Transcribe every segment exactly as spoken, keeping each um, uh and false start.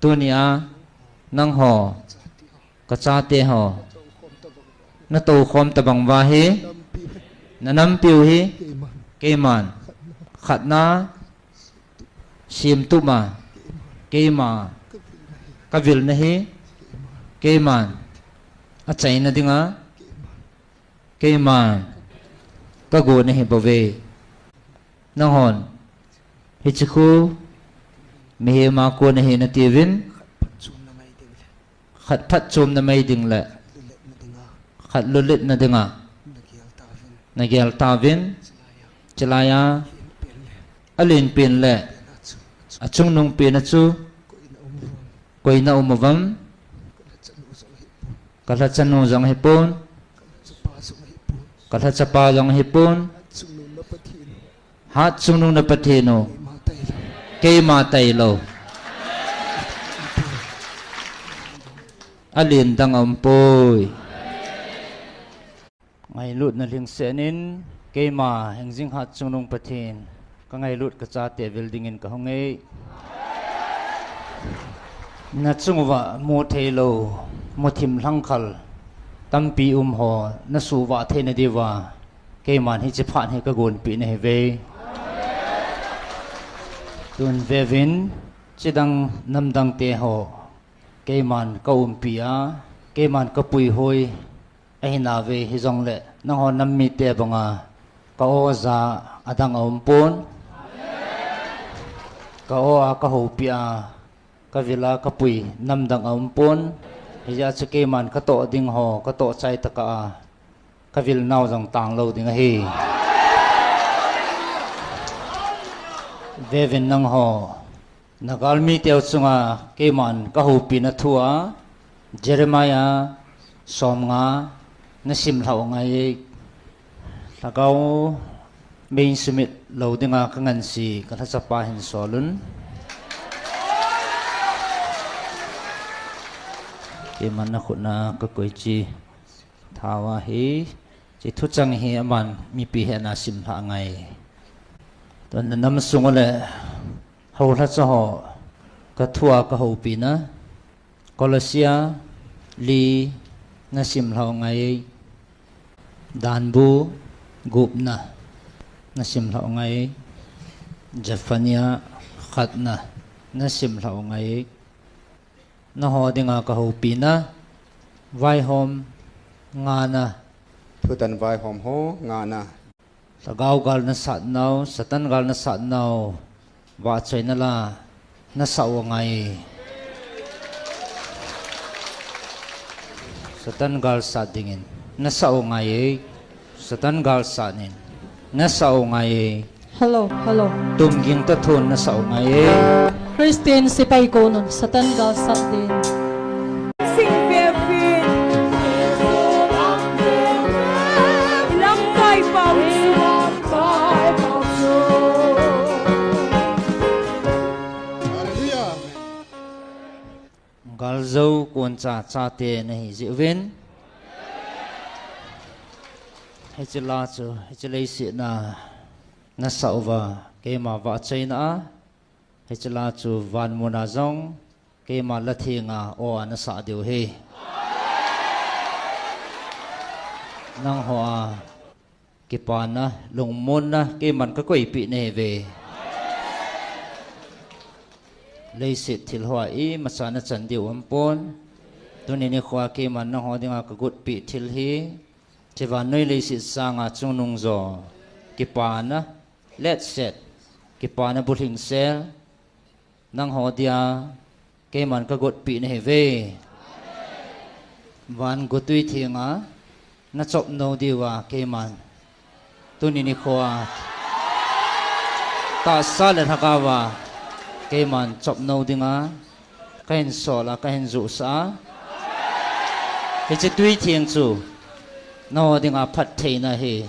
Tunia nangho, kachate ho, natou khom tabang uva hi, nanampiu hi, keiman, khatna, simtup ma, keima, kavilna hi, keiman, achaina dinga, keiman, kagona hi bouve. Nanghon, hiche khu, mihem a kon ahi natiuvin, khat phatchomna mai ding le, khat lolhitna dinga, nagel tauvin, chulaiya, alenpen le, achungnung pen a chu, koi na um uvam, kalhachanu jong ahipon, kalhachapa jong ahipon, Hatchungnung na Pathen u, keima tailou, alen dang aumpoi. Ngailutna lhingsetnin, keima Hengjing Hatchungnung Pathen, kangailut kachate vil dingin kahung e. Nachung uva mutheilou, muthim lhangkhal tampi umho, nasuhvah theina diuva, keiman hiche phat hi kagonpeh nahiuve. Tun veuvin, chidang namdangte ho, keiman kaumpi a, keiman kapuihoi ahinauve, hijongle nangho nam mite banga ka-o ja adang aumpon. Ka-o a kahoupi a, kavil a kapui namdang aumpon. Hijeh a chu keiman katoh dingho, katoh chai tokah a, kavilnau jong tanglou ding ahi. Veuvin nangho, nagalmi teu chunga keiman kahoupina thua, Jeremiah somnga nasimlhah u ngai e. Lhagao mei sumit lou dinga kanganse kalhachapa hin solun. Keiman nakhutna kakoiche thua hi, hiche thuchang hi aman mipi hetna simlhah ngai. Tun nanam sung u le houlhacha ho, kathua kahoupina, Kolosia li nasimlhah u ngai, Danbu gupna nasimlhah u ngai, Zephaniah khatna nasimlhah u ngai, nangho dinga kahoupina, vaihom ngana. Thutan vaihom ho ngana. Lhagao gal nasatnau, Satan gal nasatnau, vahchoina la nasah u angai. Satan gal sat dingin nasah u angai e. Satan gal satnin nasah u angai e. Hello, hello. Tumging tathon nasah u angai e. Christian sepai konun Satan gal sat din. Sing ve vin. Lamkai pau. Hallelujah. Galjou koncha chate nahi jeh uvin, hiche la chu, hiche leiset a nasah uva, keima vahchoina a, hiche la chu vanmun a jong keima la thenga o a nasah diu ahi. Nangho a kipana, lungmonna keiman kakoipeh nahiuve. Leiset thil hoa imacha nachan diu aumpon. Tuni nikhoa keiman nangho dinga kagotpeh thil hi, hiche vannoi leiset sanga chungnung jo kipana, letset, kipana bulhingsel, nangho dia keiman kagotpeh nahiuve. Van gotwi thenga nachop nou diuva keiman tuni nikhoa tahsa le lhagaova keiman chop nou dinga kahin sol a, kahin johsah a, hiche twi theng chu nangho dinga phattheina ahi.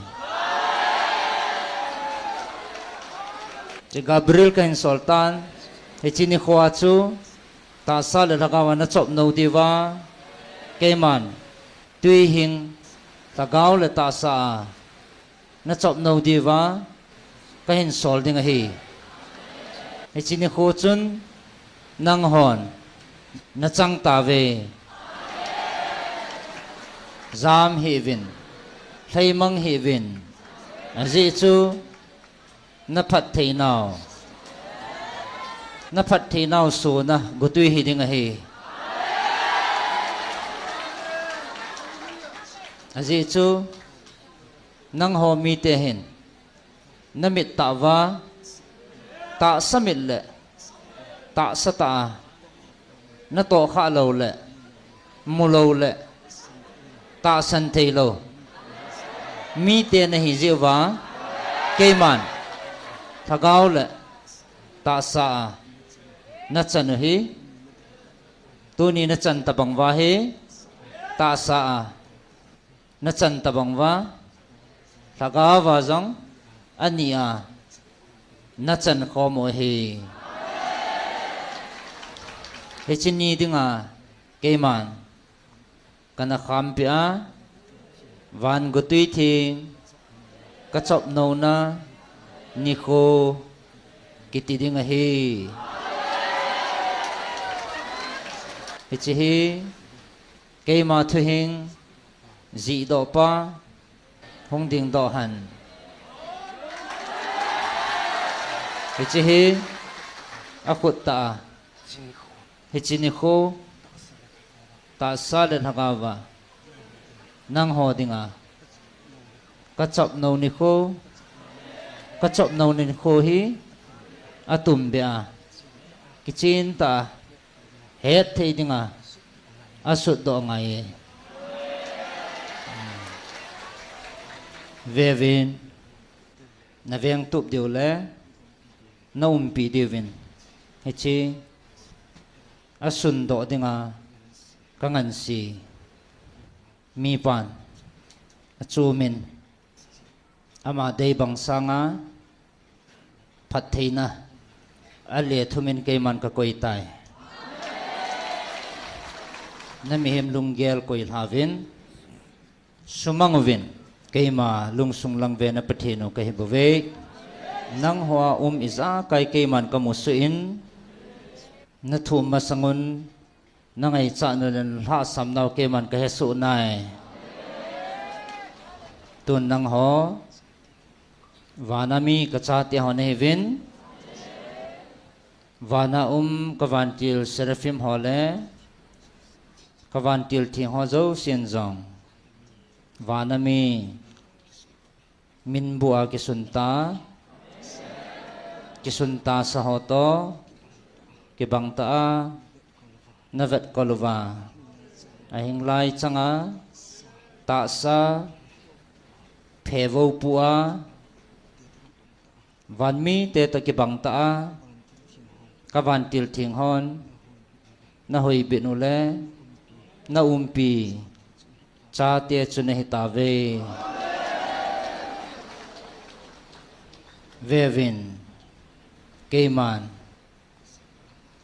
Hiche Gabriel kahin sol tan, hiche nikhoa chu tahsa le lhagaova nachop nou diuva, keiman twihing, lhagao le tahsa a nachop nou diuva kahin sol ding ahi. Hiche nikho chun nanghon nachang tave. Jam hih uvin, lheimang hih uvin. Ajeh chu naphattheinau, naphattheinau sona gotui hiding ahi. Ajeh chu nangho mite hin namit tah uva, tahsa mit le tahsa tah a natoh khah lou le, mu lou le, tahsan thei lou mite nahi jeh uva, keiman lhagao le tahsa a nachan u hi, tuni nachan tabang uva hi, tahsa a nachan tabang uva, lhagao a jong ani a nachan khom u ahi. Hiche ni dinga keiman kana khampeh a, van gotui theng kachopnouna nikho kiti ding ahi. Hiche hi keima thuhing jihdoh pa hung dingdoh hen. Hiche hi akhut tah a, hiche nikho tahsa le lhagao a nangho dinga kachopnou nikho, kachopnou nikho hi atumbeh a, kichen tah a hetthei dinga asutdoh ngai e. Veuvin, navengtup diu le naumpi diuvin hiche asundoh dinga kangansi mipan achumin ama deibang sanga phattheina alethumin keiman kakoi tai. Namihem lunggel koilhauvin, sumang uvin, keima lungsung langvena Pathen u kahibouve. Nangho a um ijakai keiman kamusuh in, nathum masangun nangaichat nau le nalhahsam nau keiman kahesoh nai. Tun nangho vana mi kachate ho nahiuvin, vana um kavantil seraphim ho le kavantil theng ho jousen jong vana mi minbu a kisunta, kisuntasa ho toh kibang tah a navetkol uva, ahinglai changa tahsa phevou pu a vanmite toh kibang tah a kavantil theng hon nahoibit u le naumpi chate chu nahitauve. Veuvin, keiman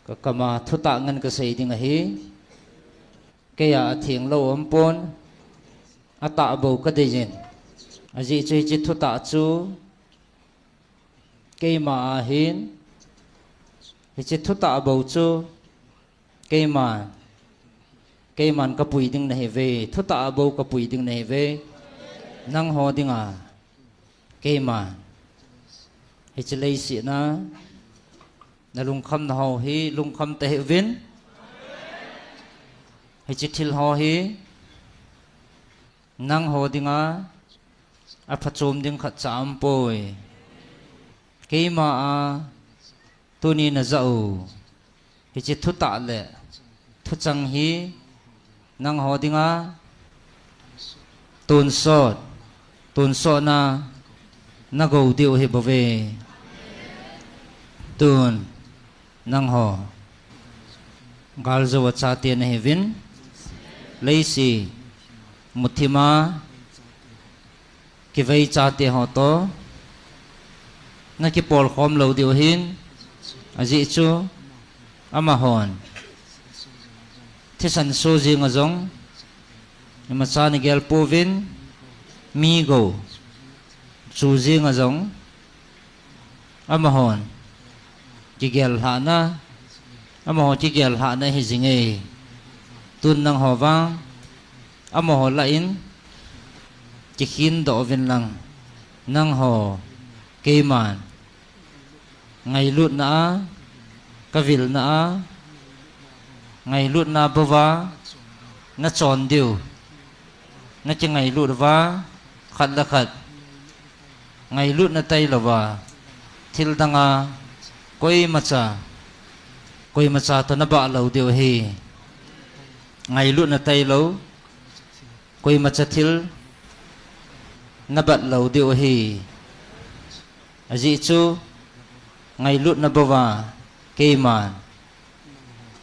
kakama thutah ngen kasei ding ahi. Keia athenglou aumpon, atahbou kadeijin. Ajeh chu hiche thutah chu keima ahin, hiche thutahbou chu keiman, keiman kapui ding nahiuve, thutahbou kapui ding nahiuve. Nangho dinga keiman hiche leiset a nalungkhamna ho hi lungkham tahih uvin, hiche thil ho hi nangho dinga aphachom ding khatcha aumpoi. Keima a tuni najah u hiche thutah le thuchang hi nangho dinga tonsot, tonsotna nagou diu ahibouve. Tun nangho galjou a chate nahiuvin, leiset muthim a kivei chate ho toh nakipolkhom lou diu ahin, ajeh chu amahon thisan so jenga jong imacha nagel pouvin, mi gou chu jenga jong amahon kigel lhahna Amaho kigel lhahna hi jing e. Tun nangho vang, amaho lah in, kikhin doh uvin lang, nangho, keiman, ngailutna a, kavilna a, ngailutna bouva, nachon diu, nakingailut uva, khat le khat, ngailutna tailouva, thil danga, koimacha, koimacha toh nabah lou diu ahi. Ngailutna tailou, koimacha thil, nabat lou diu ahi. Ajeh chu, ngailutna bouva, keiman,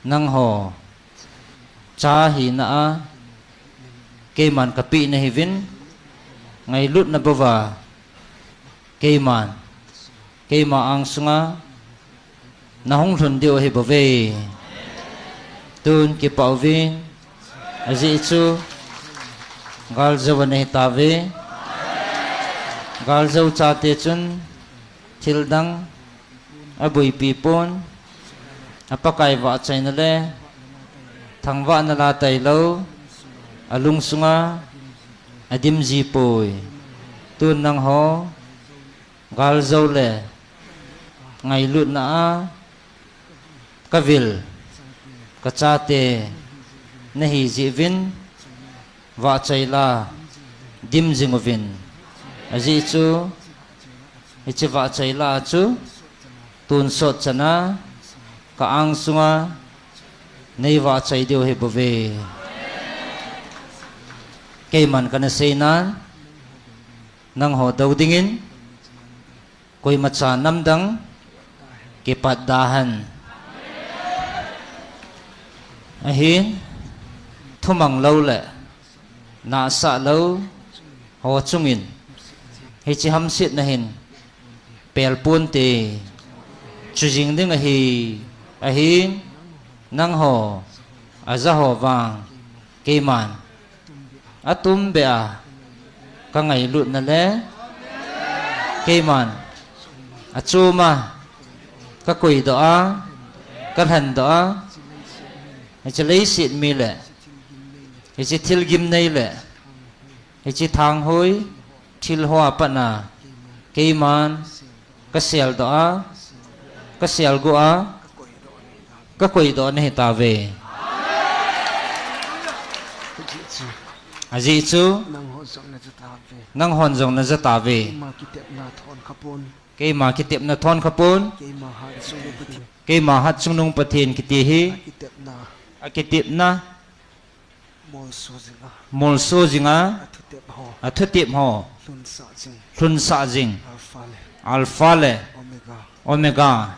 nangho, cha hina a, keiman kapeh nahiuvin, ngailutna bouva, keiman, keima angsunga, nahung lhun diu ahibouve. Tun kipah uvin, ajeh chu, galjou ana hitauve. Galjou chate chun, thildang, aboipi pon, a Pakai vahchoina le, thangvahna la tailou, alungsunga, adim jipoi. Tun nangho, galjou le, ngailutna a, kavil, kachate, nahi jeh uvin, vahchoi la, dim jing uvin. Ajeh chu, hiche vahchoi la chu, tonsot chana, ka angsunga, neivahchoi diu ahibouve. Keiman kana seinan, nangho dou dingin, koimacha namdang, kipat dahen. Ahin, thumang lou le, nahsah lou, ho chungin, hiche hamsetna hin, pel ponte, chu jing ding ahi, ahin, nangho, ajaho vang, keiman, atumbeh a, kangailutna le, keiman, achom a, kakoidoh a, kalhendoh a, hiche leiset mi le, hiche thil gimnei le, hiche thanghoi, thilho a pat a, keiman, kaseldoh a, kaselguh a, kakoidoh nahitauve. Ajeh chu, nanghon jong najatauve. Keima kitepna thon khapon. Keima hatchungnung Pathen kiti hi. Akitepna. Molso jinga. Athutep ho. Lhunsah jing. Alpha le. Omega.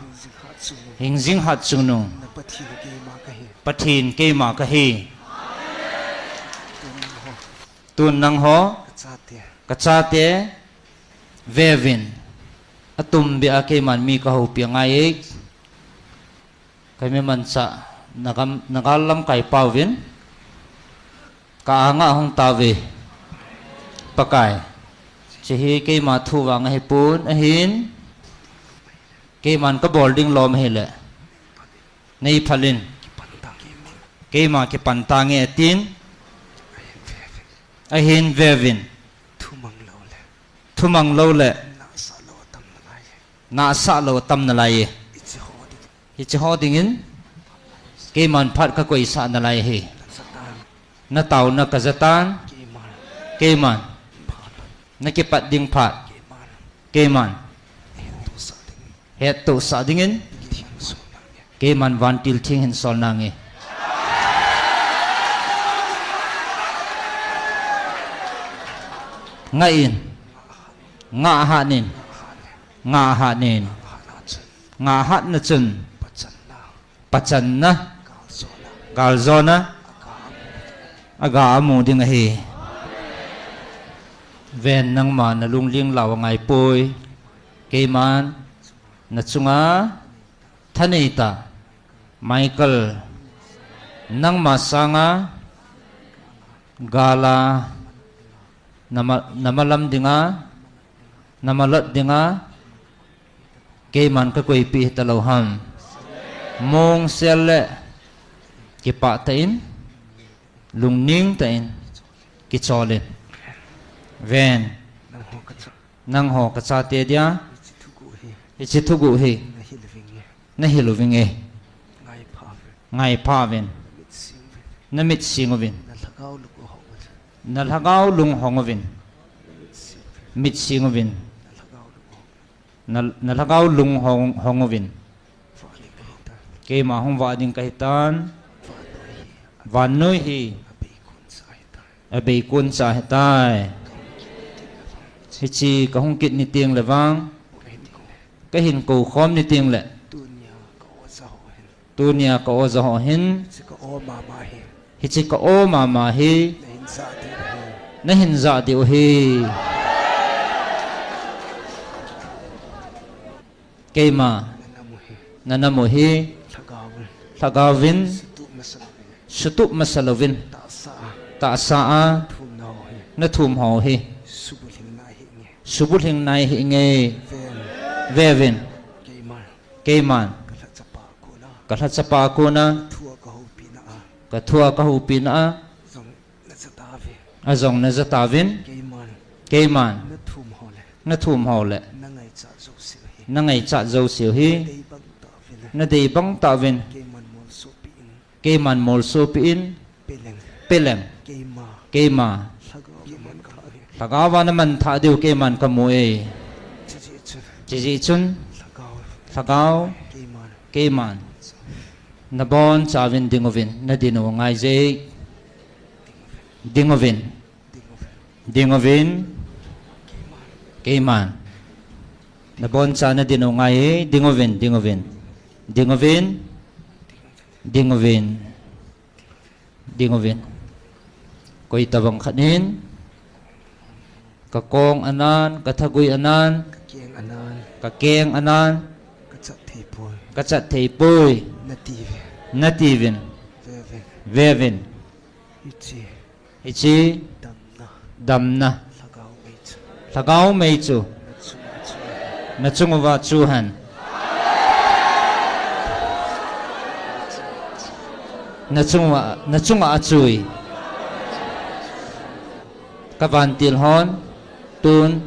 Hingjing hatchungnung. Pathen keima kahi. Tun nangho. Kachate. Veuvin. Atumbeh a keiman mi kahoupi angaiye. Kaimi manchah, nagam, nagal lamkai pauvin. Ka anga hung tauve. Pakai. Hiche hi keima thu vang ahipon ahin. Keiman kabol ding lom ahile. Neiphal in. Keima kipan tange atin. Ahin veuvin. Thumang lou le. Nahsah lou atam nalaiye. Hicheho dingin. Keiman phat kakoisah nalai ahi. Nataona kajatan. Keiman. Nakipat ding phat. Keiman. Hettohsah dingin. Keiman vantil theng hin sol nange. Ngah in. Ngah hat in. Ngah hat in. Ngah hatna chun. Pachanna. Galjona. Aga amu ding ahi. Ven nangma nalungling lau angaipoi. Keiman. Nachunga. Thaneitah. Michael. Nangma sanga. Gala. Nama, namalam dinga. Namalot dinga. Keiman kakoipeh hitalou ham. Mongsel le kipah tah in, lungning tah in, kicholin. Ven. Nangho kachate dia. Hiche thuguh hi. Nahil uvin e. Ngaipha uvin. Namit sing uvin. Nalhagao lung hong uvin. Mit sing uvin. Na, nalhagao lung hong, hong uvin. Keima hung vah ding kahitan. Vannoi hi. Abeikon cha ahitai. Hiche kahung kit ni teng le vang. Kahin kou khom ni teng le. Tunia ka o jaho hin. Hiche ka o mama hi. Nahin jah diu hi. Keima. Nanam u hi. Lhagaovin. Sutup masa louvin. Tahsa a. Nathum ho hi. Subulhing nahi inge. Vevin. Keiman. Kalhachapa kona. Kathua kahoupi na a. Ajong najatauvin. Keiman. Nathum ho le. Nangaichat jouseu hi. Nadei bang tauvin. Keiman molsopi in. Peleng. Keima. Lhagaova namanthah diu keiman kamu e. Chujeh chun. Lhagao. Keiman. Nabonchauvin ding uvin. Nadin u ngaije. Ding uvin. Ding uvin. Keiman. Naboncha nadin u ngai e. Ding uvin, ding uvin. Ding uvin. Ding uvin. Ding uvin. Koi tabang khat in. Kakong anan, kathagui anan. Kakeng anan. Kachat theipoi. Natiuvin. Vevin. Hiche. Damna. Lhagao mei chu. Nachung uva chuhen. Nachung uva, nachunga achui. Kavantil hon. Tun.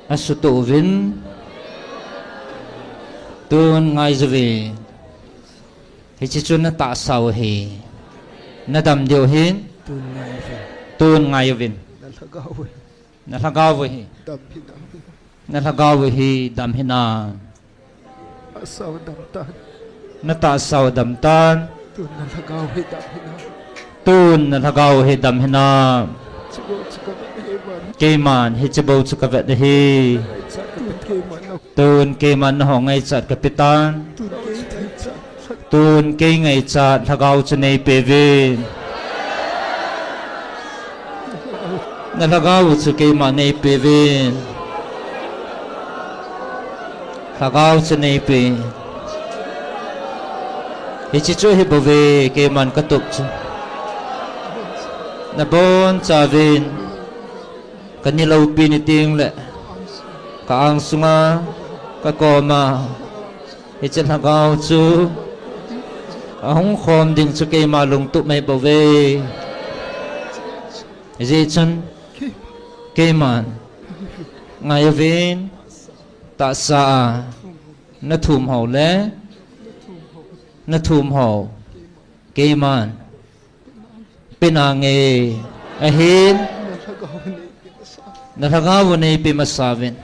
Asutoh uvin. Tun ngaijuvin. Hiche chu natahsa u ahi. Nadam diu ahin. Tun ngai uvin. Nalhagao u hi. Nalhagao u hi dam hinam. Natahsa u damtan. Tun nalhagao u hi dam hinam. Keiman hiche bou chu kavet ahi. Tun keiman nahung ngaichat kapetan. Tun kei ngaichat lhagao chu neipeuvin. Nalhagao chu keima neipeuvin. Lhagao chu neipe. Hiche chu hibouve keiman katup chu. Nabonchauvin. Kani loupi ni teng le. Ka angsunga. Kakoma. Hiche lhagao chu. Ahung khom ding chu keima lungtup mai bouve. Hijeh chun. Keiman. Ngaiuvin. Tahsa a. Nathum ho le. Nathum ho. Keiman. Penange. Ahin. Nalhagao u neipe masauvin.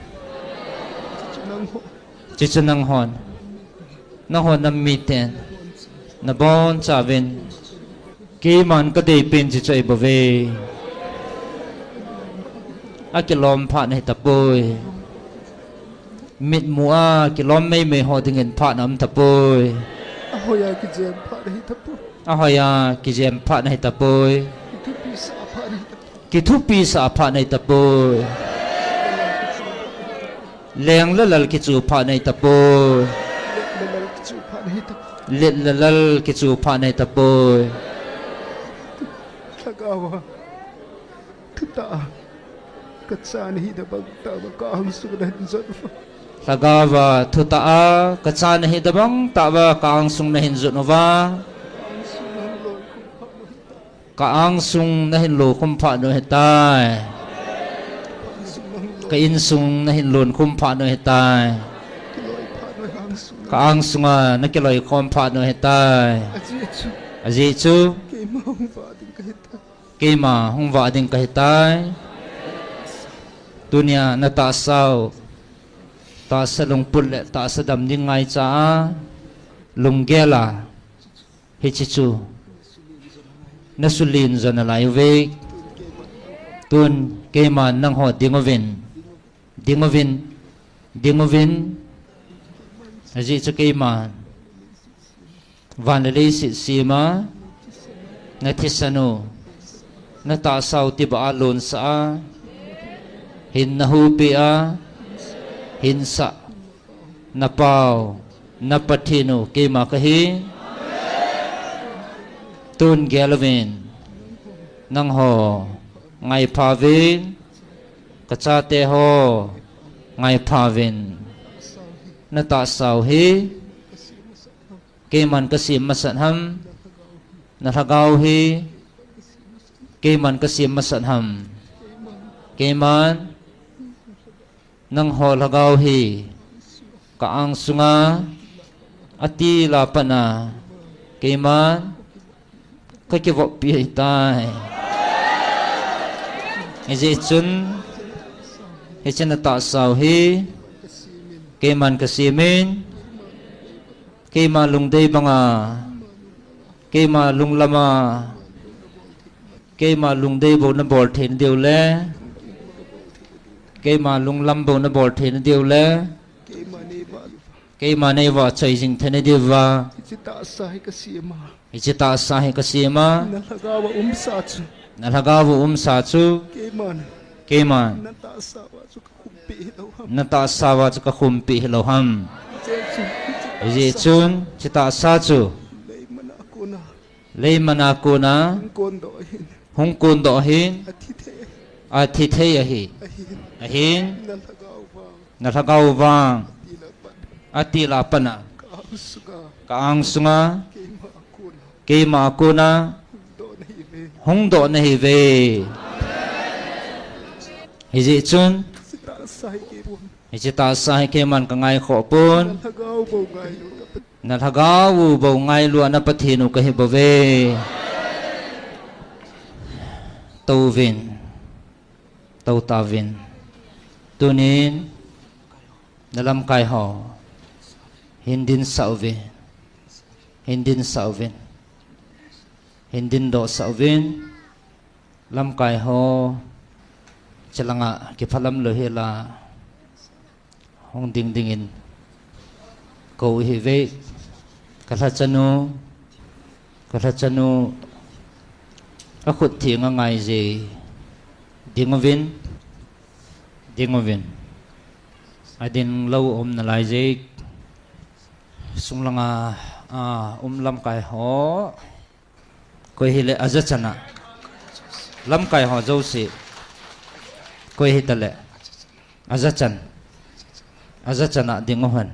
Chuchu nanghon. Nangho nam miten. Nabonchauvin. Keiman kadeipen chuchu ahibouve. Akilom phat nahitapoi. Mitmu a kilom meimei ho dingin phat aum tapoi. Ahoiya kijem phat nahitapoi. Kithupisah phat nahitapoi. Leng le lal kichu phat nahitapoi. Let le lal kichu phat nahitapoi. Lhagao a. Thutah a. Kachan hina bang tah uva ka angsung nahin jon uva. Lhagao va thutah a, kacha nahi tobang tah uva, ka angsung nahin jot uva. Ka angsung nahin lokhum phat u ahitai. Ka insung nahin lonkhum phat u ahitai. Ka angsunga nakiloikhom phat u ahitai. Ajeh chu, ajeh chu, keima hung vah ding kahitai. Keima hung vah ding kahitai. Tunia natahsau, tahsa lungput le tahsa dam ding ngaicha a, lunggel a, hiche chu nasulen jo nalai uve. Tun keiman nangho ding uvin, ding uvin, ding uvin. Ajeh chu keiman van le leiset sem a, nathisan u, natahsau tibah a lonsah a, hin nahuhpi a, hinsah, napau, na Pathen u keima kahi. Tun gel uvin, nangho ngaipha uvin, kachate ho ngaipha uvin, natahsau hi keiman kasem masat ham, nalhagao hi keiman kasem masat ham? Keiman, nangho lhagao hi ka angsunga, atil a pat a, keiman kakivoppi ahitai. Hijeh chun, hiche natahsau hi keiman kasemin, keima lungdei banga, keima lunglam a, keima lungdei bou nabol theina diu le, keima lunglam bou nabol theina diu le, keima neivahchoi jing theina diuva, hiche tahsa hi kasem a, hiche tahsa hi kasem a, nalhagao a umsa chu, nalhagao a umsa chu, keiman, keiman, natahsa uva chu kakhumpi hilou ham? Natahsa uva chu kakhumpi hilou ham? Hijeh chun, hiche tahsa chu, leiman a kona, leiman a kona hung kondoh ahin, hung kondoh ahin, athi thei ahi, athi thei ahi. Ahin, ahin, nalhagao vang, nalhagao vang, atil a pat a, atil a pat a, ka angsunga, ka angsunga, keima a kona, keima a kona hung doh nahiuve, hung doh nahiuve. Hijeh chun, hiche tahsa hi keiman kangaikhoh pon. Hiche tahsa hi keiman kangaikhoh pon. Nalhagao bou ngailu a na Pathen u kahi bouve. Touvin, tou tauvin. Tunin, nalamkai ho, hin dinsah uvin, hin dinsah uvin, hin dindoh sah uvin. Lamkai ho, chelanga kiphalam lou hela, hung ding dingin kou ihiuve. Kalhachanu, kalhachanu, akhut theng angaije, ding uvin, ding uvin. Adinglou um nalaije, sunglanga, a, um lamkai ho. Koi hile ajachan a. Lamkai ho jouse. Koi hitale. Ajachan. Ajachan a ding uhen.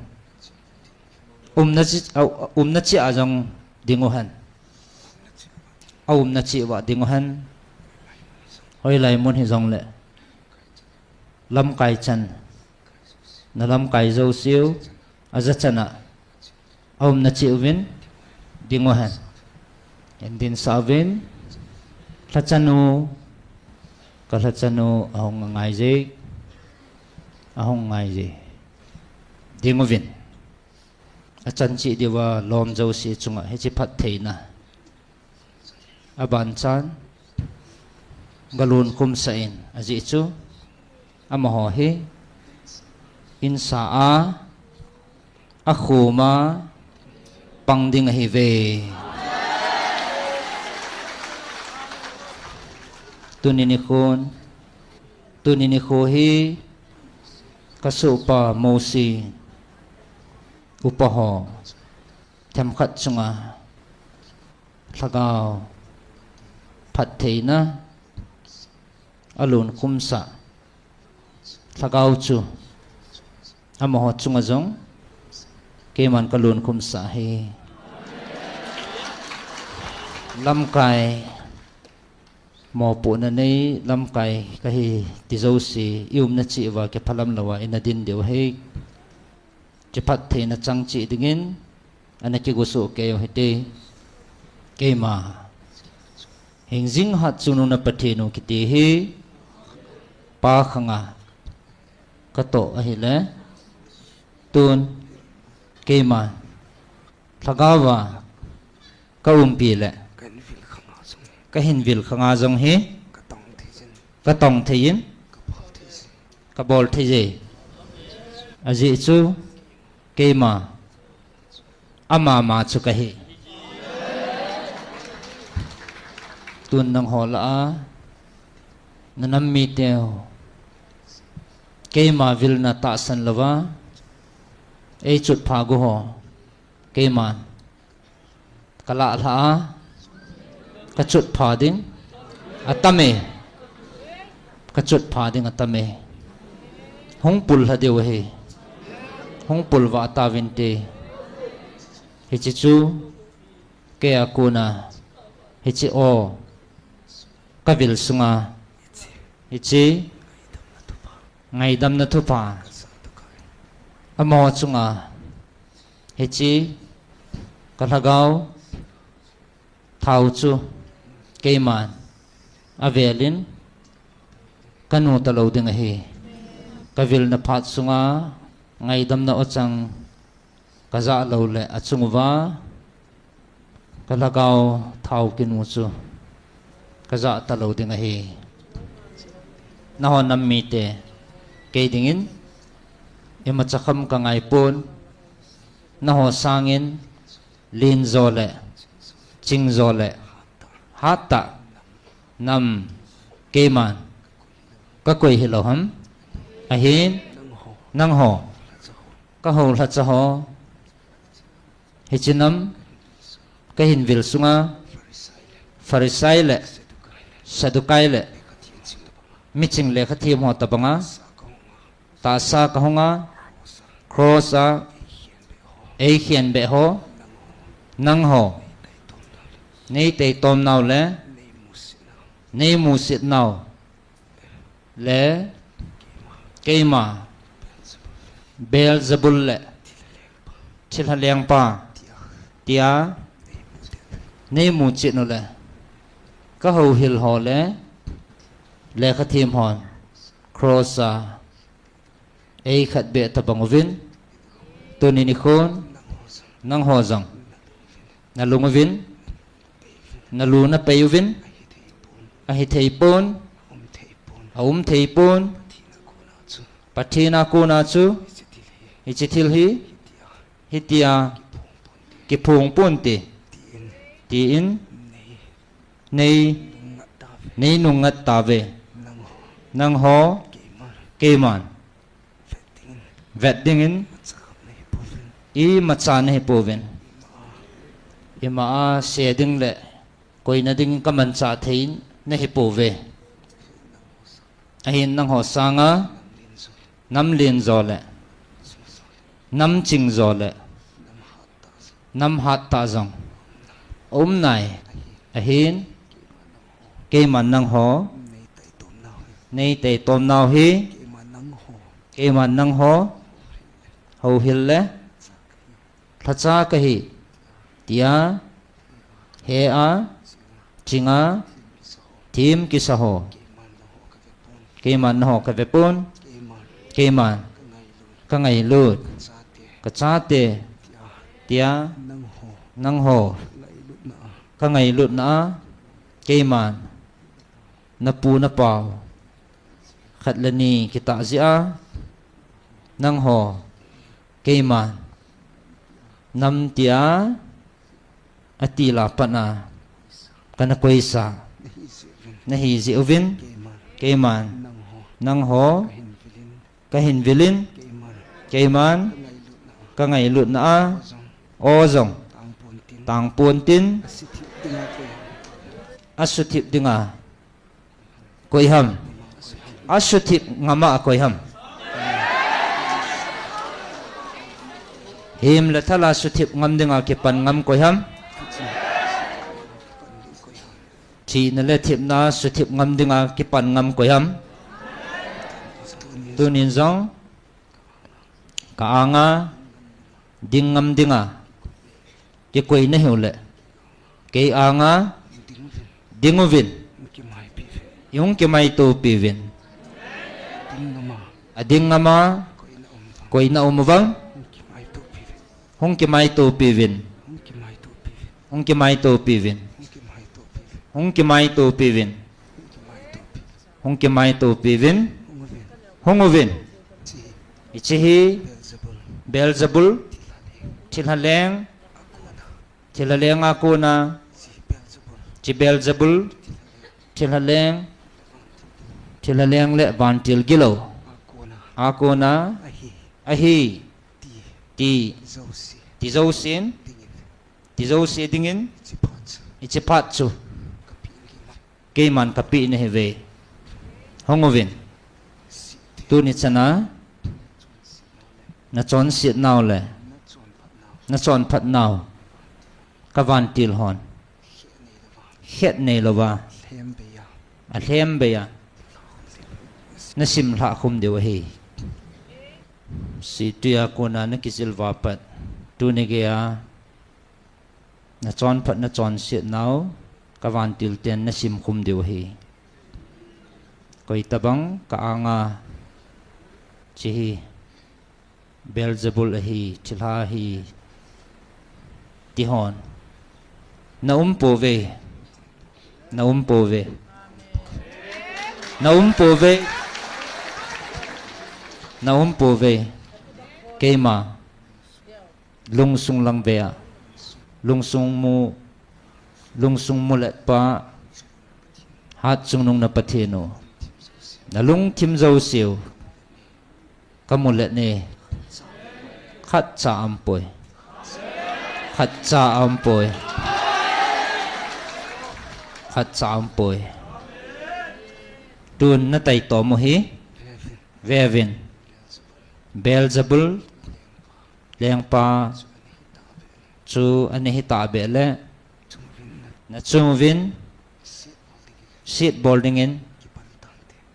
Umna chi, a, umna chi a jong ding uhen. Aumna chi uva ding uhen. Hoilai mun hijongle. Lamkai chan. Nalamkai jouseu. Ajachan a. Aumna chi uvin, ding uhen. Hin dinsah uvin, lhachanu, kalhachanu, ahung angaije, ahung angaije. Ding uvin. Achan cheh diuva lom jouse chunga hiche phattheina. Abanchan, galun khumsah in, ajeh chu, amaho hi, insa a, akhom a, pang ding ahiuve. Tuni nikhon, tuni nikho hi, kasohpa Mosi, upa ho, themkhat chunga, lhagao, phattheina, alun khumsah, lhagao chu, Amaho chunga jong keiman kalungkhum sah e. Lamkai mopohna nei, lamkai kahi ti jouse, i umna cheh uva kiphalam louva ina din diu ahi. Kiphattheina chang cheh dingin, ana kigosoh kei u hite. Keima Hingjing Hatchungnung na Pathen u kiti hi, Pa khanga katoh ahile, tun keima lhagao a kaumpi le kahin vil khanga jong hi, katong thei in, kabol thei e. Ajeh chu keima amama chu kahi. Tun nangho lah a, na nam miteu, keima vilna tahsan louva eichotpha gu ho, keiman kalah lhah a, kachotpha ding atam e. Kachotpha ding atam e. Hung pullha diu ahi. Hung pulvah tauvinte. Hiche chu keia kona hiche o kavil sunga hiche ngaidamna thupha amaho chunga hiche kalhagao thao chu keiman avelin kanu talou ding ahi. Kavilna phat sunga ngaidamna ochang kajah loule achunguva kalhagao thao kinu chu kajah talou ding ahi. Nangho nam mite, kei dingin imacha kham kangaipon, nangho sangin lenjo le chingjo le hattah nam keiman kakoi hilou ham? Ahin, nangho kahoulhacha ho, hiche nam kahin vil sunga Pharisai le Saddukai le miching lekhathem ho tobanga tahsa kahunga, cross a eikhenbeh ho, nangho neiteitomnau le neimusitnau le keima Beelzebul le thilha lengpa tia neimuchet u le kahouhil ho le lekhathem hon cross a eikhetbeh tobang uvin, tuni nikhon nangho jong nalung uvin, nalu napei uvin, ahitheipon, aumtheipon, Pathen a kona chu hiche thil hi hitia kiphong ponte, tin nei neinungngat tauve. Nangho keiman vet dingin imacha nahipouvin, ima a se ding le koina ding kamanchah thei nahipouve. Ahin nangho sanga nam lenjo le nam chingjo le nam hattah jong aumnai. Ahin keiman nangho neiteitomnau hi, keiman nangho houhil le lhacha kahi tia he a, chinga themkisa ho, keiman nangho kavepon, keiman kangailut, kachate tia nangho kangailutna a keiman napu napau khat le ni kitah jeh a nangho keiman nam tia atil a pat a kana koisa nahi jeh uvin, keiman nangho kahin vilin, keiman kangailutna a o jong tangpontin, asuthip dinga koiham, asuthip ngama koiham. Him le thal a suthip ngam dinga kipan ngam koi ham? Thina le thipna suthip ngam dinga kipan ngam koi ham? Tunin jong ka anga ding ngam dinga kikoi nahiu le, kei anga ding uvin, ihung kimaitopi uvin. Ading ngam a koi na um vang, hung kimaitopi uvin. Hung kimaitopi uvin. Hung kimaitopi uvin. Hung kimaitopi uvin. Hung uvin. Hiche hi Beelzebul, thilha leng, thilha leng a kona, hiche Beelzebul, thilha leng, thilha leng le vantil gilou a kona ahi, ti, ti jousen, ti jouse dingin hiche phat chu keiman kapeh nahiuve. Hung uvin. Tuni chana nachonset nau le nachonphat nau ka vantil hon khet neilouva, alhem bei a nasim lhah khum diu ahi. Situi a kona nakijil uva pat tuni geiya nachonphat nachonset nau ka vantil ten nasim khum diu ahi. Koi tabang ka anga hiche hi Beelzebul ahi, thilha ahi, ti hon na um pouve. Na um pouve. Na um pouve. Na um pouve. Keima lungsung lang vea, lungsung mu, lungsung mulet pa, hatchungnung na Pathen u, na lungthim jouseu ka mulet ne. Khatcha aumpoi. Khatcha aumpoi. Khatcha aumpoi. Tun nataitom u hi, veuvin. Beelzebul lengpa chu ana hitah beh le, nachung uvin setbol dingin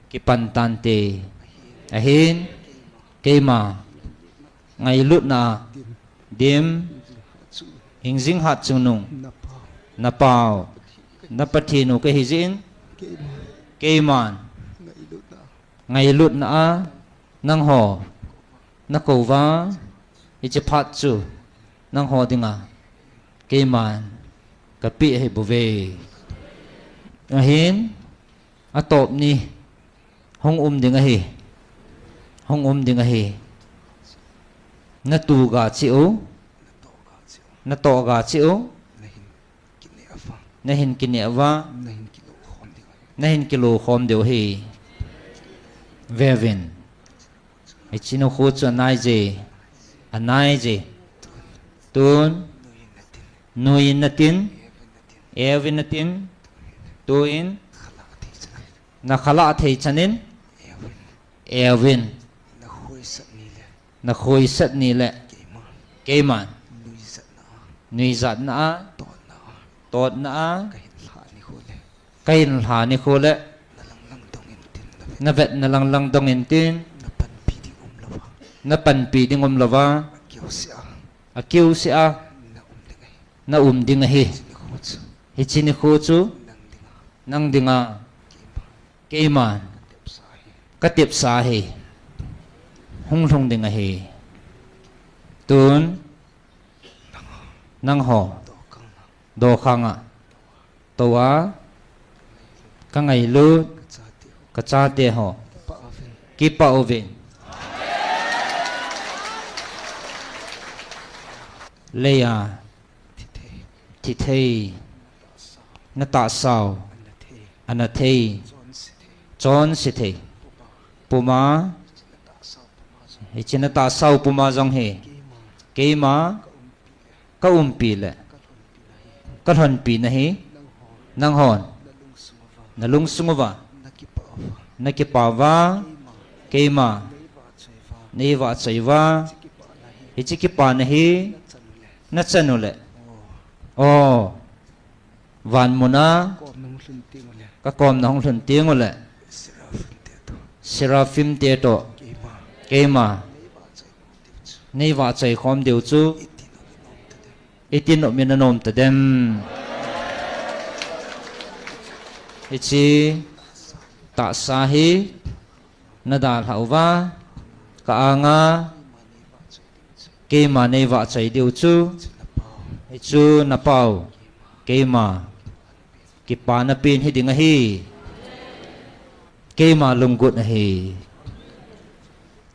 kipan tante. Ahin, keima ngailutna a dim, hingjing hatchungnung, napau, na Pathen u kahi jeh in, keiman ngailutna a nangho nakou uva, hiche phat chu nangho dinga keiman kapeh ahi bouve. Ahin, atop ni hung um ding ahi. Hung um ding ahi. Natoh ga cheh u. Natoh ga cheh u. Nahin kineh uva, nahin kilou khom diu ahi. Veuvin. Hiche nikho chu anai je. Anai je. Tun nuiyin natin, euvin natin, tuin nakhalah thei chanin euvin. Nakhoisat ni le keiman nuijatna a, totna a kahin lha nikho le, navetna langlang dong intin, napanpi ding umlouva, akiuseh a naum ding ahi. Hiche nikho chu nang dinga keiman katepsa ahi. Hung lhung ding ahi. Tun nangho dokhanga touva kangailut kachateho kipah uvin. Leiya thithei, natahsau anathei, chonse thei puma, hiche natahsau puma jong hi keima kaumpi le kalhonpi nahi. Nanghon nalungsung uva nakipah uva, keima neivahchoi uva, Hiche kipana hi nachan uleh, o, van muna kakomna hung lhun teng uleh, Seraphim te toh keima neivahchoi khom diu chu iti nopmin anom tadem? Hiche tahsa hi nadalhah uva, ka anga keima neivahchoi diu chu, hichu napau keima kipana pen hiding ahi. Keima lunggut ahi.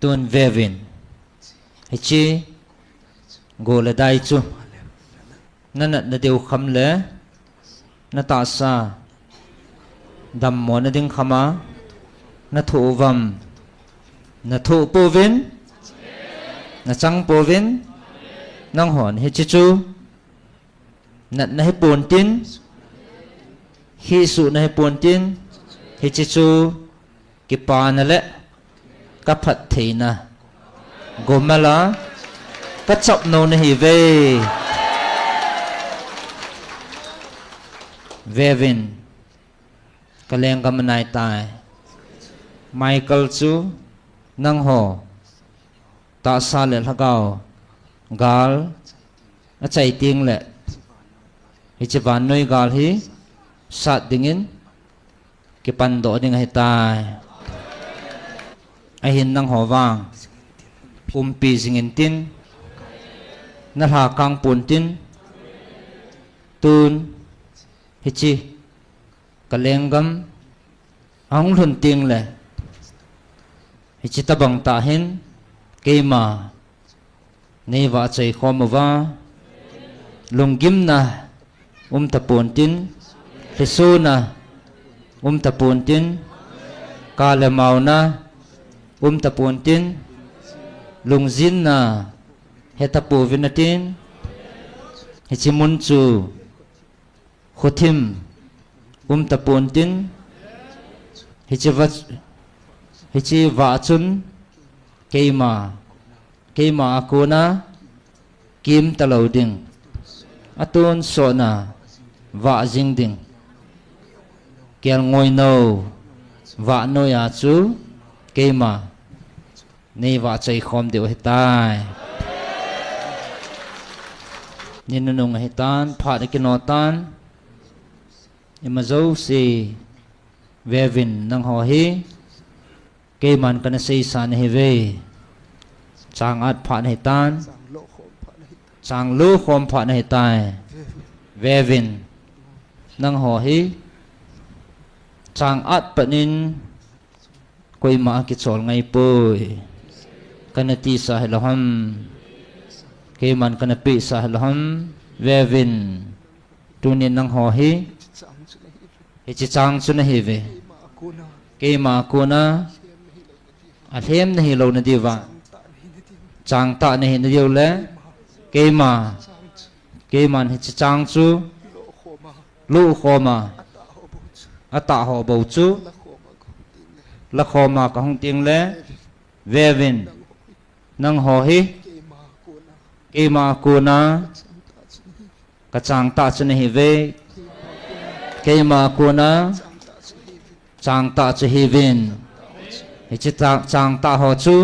Tun veuvin, hiche go le dai chu nanatna diu kham le natahsa dammona ding khama nathoh uvam? Nathoh pouvin, nachang pouvin. Nanghon hiche chu natna hipon tin, hisuhna hipon tin, hiche chu kipana le kaphattheina gomala kachapnou nahiuve. Veuvin, kalenggam anaitai. Michael chu nangho tahsa le lhagao gal achai tengleh, hiche vannoi gal hi sat dingin kipandoh ding ahitai. Ahin nangho vang umpi jing intin, nalhakang pontin, tun hiche kalenggam ahung lhun tengleh, hiche tobang tah hin keima neivahchoi khom uva, lunggimna umtapontin, lhisona umtapontin, kale maona umtapontin, lungjinna hetapouvin atin, hiche mun chu khothim umtapontin, hiche vah, hiche vah chun keima, keima a kona kimtalou ding, atonsotna vah jing ding, kelngoinou vahnoiya chu keima neivahchoi khom diu ahitai. Ni nunung ahitan, phat akino tan, imajouse veuvin, nangho hi keiman kana seisa nahiuve. Chang at phat nahitan, chang lo khom phat nahitai. Veuvin, nangho hi chang at patnin koima akichol ngaipoi. Kana tisa hilou ham, keiman kana pehsa hilou ham? Veuvin, tunin nangho hi hiche chang chu nahiuve. Keima a kona alhem nahilou nadiuva, changtah nahi nadiu le, keima, keiman hiche chang chu lokhoma, atah ho bou chu lakhoma kahung tengle, veuvin, nangho hi keima a kona kachangtah chu nahiuve. Keima a kona changtah chu hiuvin. Hiche chang, changtah ho chu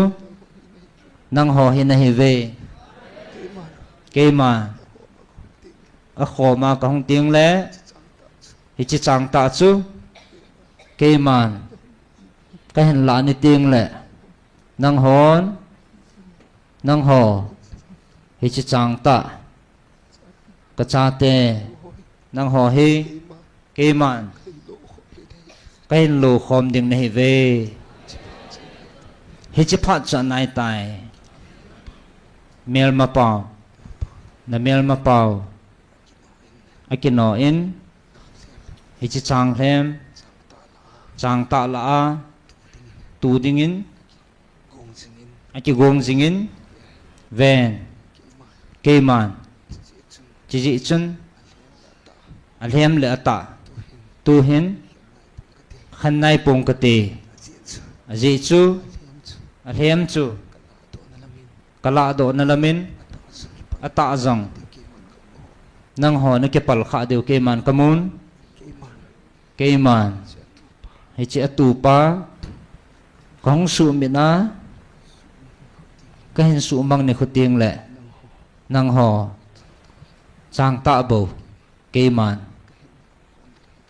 nangho hi nahiuve. Keima akhoma kahung tengle, hiche changtah chu keiman kahin lah ni tengle, nanghon, nangho, hiche changtah, kachate, nangho hi keiman kahin lokhom ding nahiuve. Hiche phat chu anaitai. Melmapau, namelmapau akino in, hiche changlhem, changtah lah a tu dingin akigong jingin, ven, keiman, chujeh chun, alhem le atah tuhin khen naipong kate. Ajeh chu alhem chu Ka lahdohna lamin, atah jong nangho na kipal khah diu keiman kamun. Keiman hiche atupa kahung suhmit a, kahin suhmang nikho tengle nangho changtah bou keiman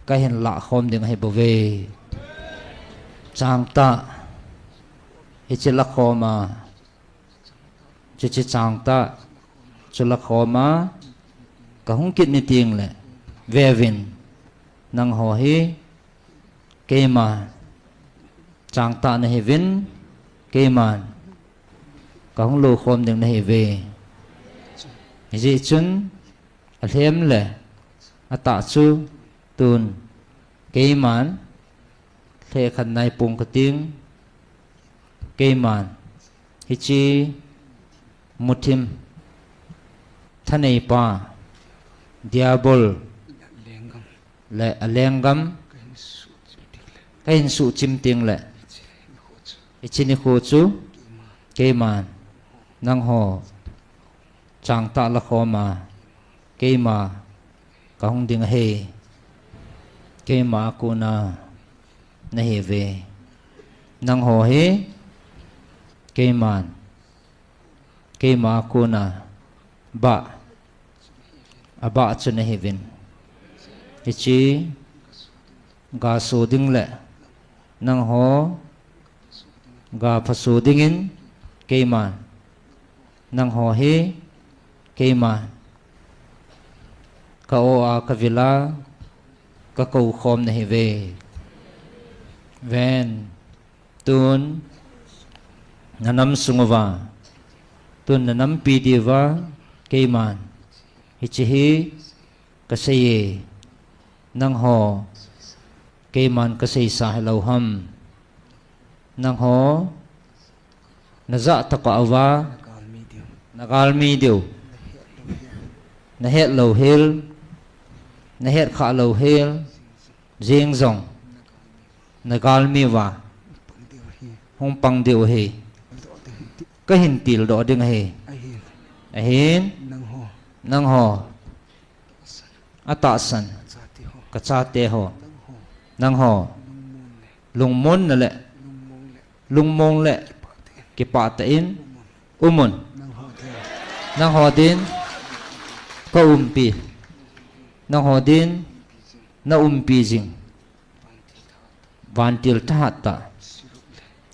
kahin lahkhom ding ahibouve. Changtah hiche lakhom a, chuche changtah chu lakhom a kahung kit ni tengle, veuvin, nangho hi keima changtah nahiuvin, keiman kahung loukhom ding nahiuve. Hijeh chun alhem le atah chu tun keiman lhekhen naipong kating, keiman hiche muthim thaneipa Diabol le alenggam kahin suhchim tengle, hiche nikho chu keiman nangho changtah lakhom a keima kahung ding ahi. Keima a kona nahiuve. Nangho hi keiman, keima a kona bah, abah chu nahiuvin, hiche gaso ding le nangho gaphaso dingin keiman, nangho hi keiman ka-o a kavil a kakoukhom nahiuve. Ven, tun nanam sung uva, tun nanampi diuva keiman hiche hi kaseiye. Nangho keiman kaseisa hilou ham? Nangho najah tokah uva nagalmi diu, nahet louhel, nahet khah louhel jeng jong nagalmi uva hung pang diu ahi. Kahin tildoh ding ahi. Ahin, nangho atahsan kachateho, nangho lungmonna le lungmong le kipah tah in umun. Nangho din kaumpi, nangho din naumpi jing vantil thahat tah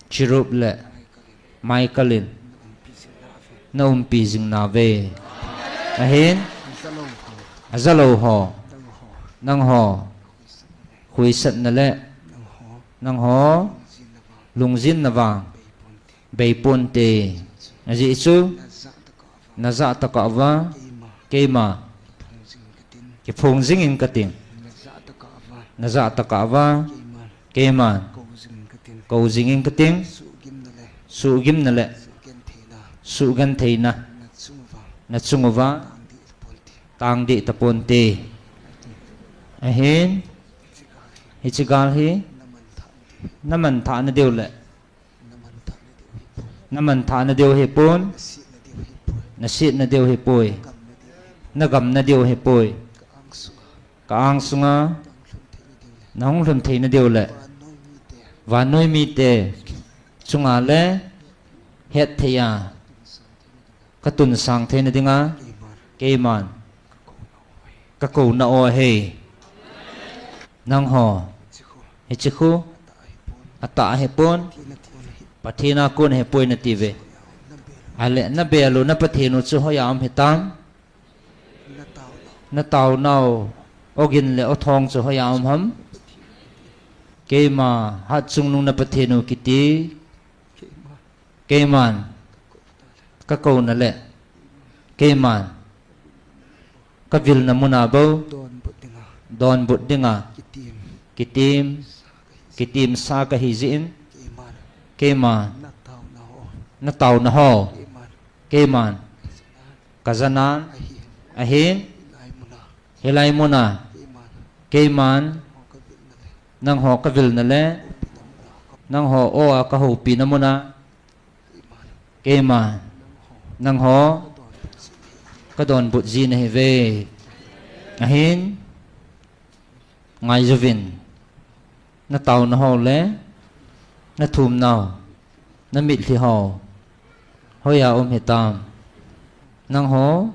Cherub le Michael in naumpi jing nauve. Ahin, ajalou ho, nangho khuisatna le nangho lungjinna vang beiponte. Ajeh chu najah tokah uva keima kiphong jingin kating. Najah tokah uva keiman kou jingin kating. Suhgimna le suhgentheina nachung uva tangdeh taponte. Ahin, hiche gal hi namanthahna diu le namanthahna diu hipon, nasetna diu hipoi, nagamna diu hipoi. Ka-ang sunga nahung lhun theina diu le vannoi mite chunga le hetthei a katunsang theina dinga keiman kakouna o ahi. Nangho hiche khu atah ahipon, Pathen a kon ahipoi natiuve. Ale nabel u na Pathen u chu hoiya um hitam? Nataonau ogin le othong chu hoiya um ham? Keima hatchungnung na Pathen u kiti keiman kakouna le keiman kavilna muna bou donbut dinga kitim, kitimsa kahi jeh in keiman nataona ho keiman kajanan ahin, hilai muna keiman nangho kavilna le nangho o a kahoupina muna keiman Nangho kadonbut ji nahiuve. Ahin, ngaiyuvin. Nataona ho le nathumnau, namitlhi ho hoiya um hitam? Nangho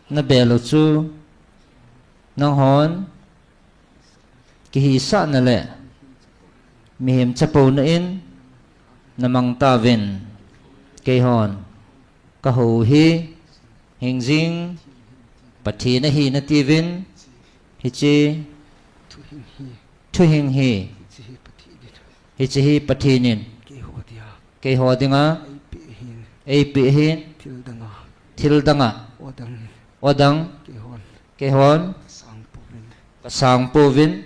nabel u chu nanghon kihisahna le mihem chapouna in namang tauvin. Keihon kahou hi hingjing Pathen ahi natiuvin. Hiche thuhing hi, hiche hi Pathen in keiho dinga eipeh ahin, thil danga, odang, keihon kasang pouvin,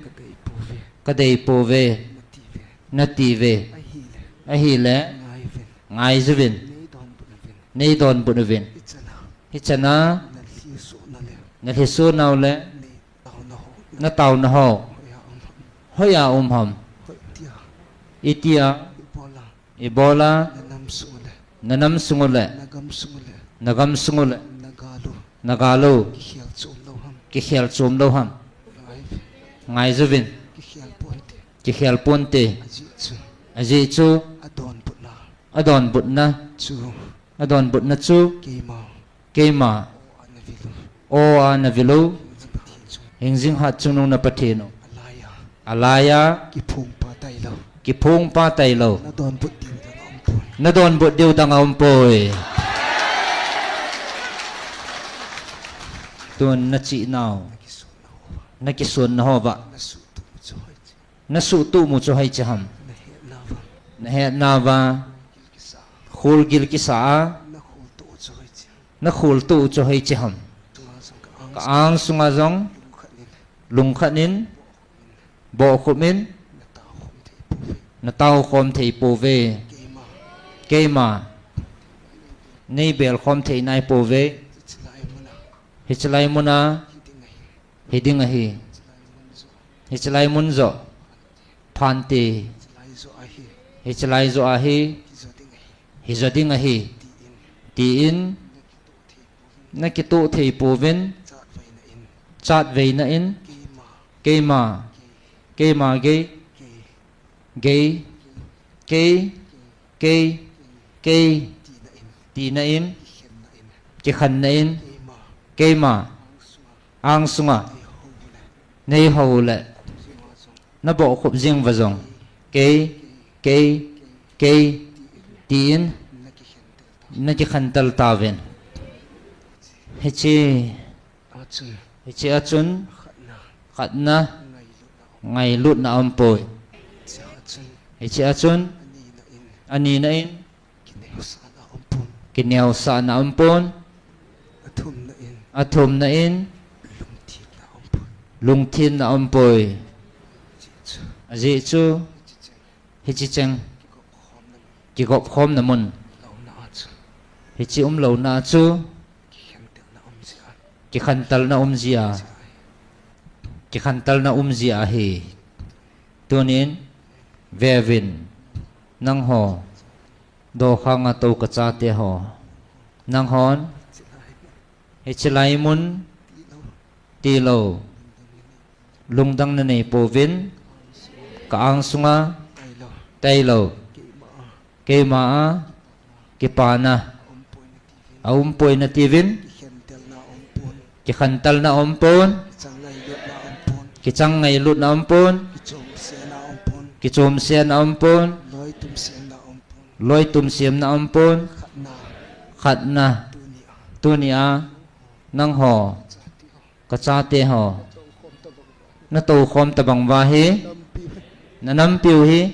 kadei pouve, natiuve. Ahile, ngaiyuvin, neidonbut uvin. Hichana nalhisohnau le nataona ho hoiya um ham? Itia ibola nanam sung u le nagam sung u le nagal u kikhel chom lou ham? Ngaiyuvin, kikhel ponte. Ajeh chu adonbutna, adonbutna chu keima, o a navil u hingjing hatchungnung na Pathen u alaiya kiphongpa tailou nadonbut diu dang aumpoi. Tun nachihnau, nakisonna hova nasuhtuhmu chu hoiche ham? Nahetnauva kholgil kisa a nakholtoh u chu hoiche ham? Ka-ang sunga jong lungkhat in, bohkhup in, nataokhom thei pouve. Keima neibelkhom thei naipouve. Hichelai muna hiding ahi. Hichelai mun joh phante. Hichelai joh ahi, hijo ding ahi, tin nakitoh thei pouvin. Chatveina in keima, keima gei, gei, kei, kei, kei, tina in, kikhenna in keima angsunga neihou le nabohkhup jeng uva jong kei, kei, kei, tin nakikhentel tauvin. Hiche, hiche a chun khatna, ngailutna aumpoi. Hiche a chun anina in kineosahna aumpon. Athumna in lungthenna aumpoi. Ajeh chu hiche cheng kigopkhomna mun, hiche umlouna chu kikhentelna umjia, kikhentelna umjia ahi. Tunin veuvin, nangho dokhanga tou kachate ho, nanghon hichelai mun tilou lungdang nanei pouvin, ka-ang sunga tailou, keima a kipana aumpoi natiuvin. Kikhentelna aumpon, kichang ngailutna aumpon, kichomsena aumpon, loitumsemna aumpon. Khatna, tunia nangho kachate ho natoukhom tobang uva hi, nanampiu hi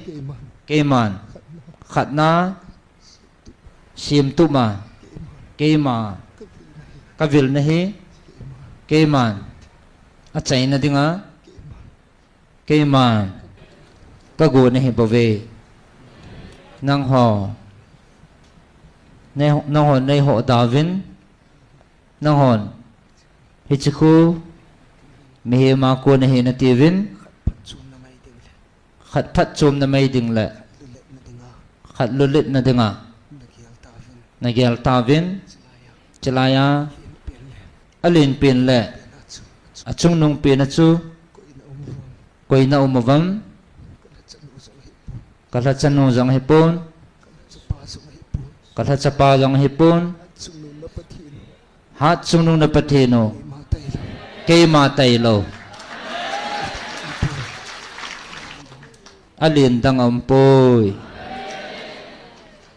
keiman khatna semtup a keima kavilna hi keiman achaina dinga keiman kago nahi bouve. Nangho, nangho neihodoh uvin, nanghon hiche khu mihema kon ahi natiuvin, khat phatchomna mai ding le khat lulhitna dinga nagel tauvin. Chulaiya alen pen le achungnung pen a chu koina um uvam? Kalhachanu jong ahipon, kalhachapa jong ahipon, Hatchungnung na Pathen u, keima tailou. Alen dang aumpoi.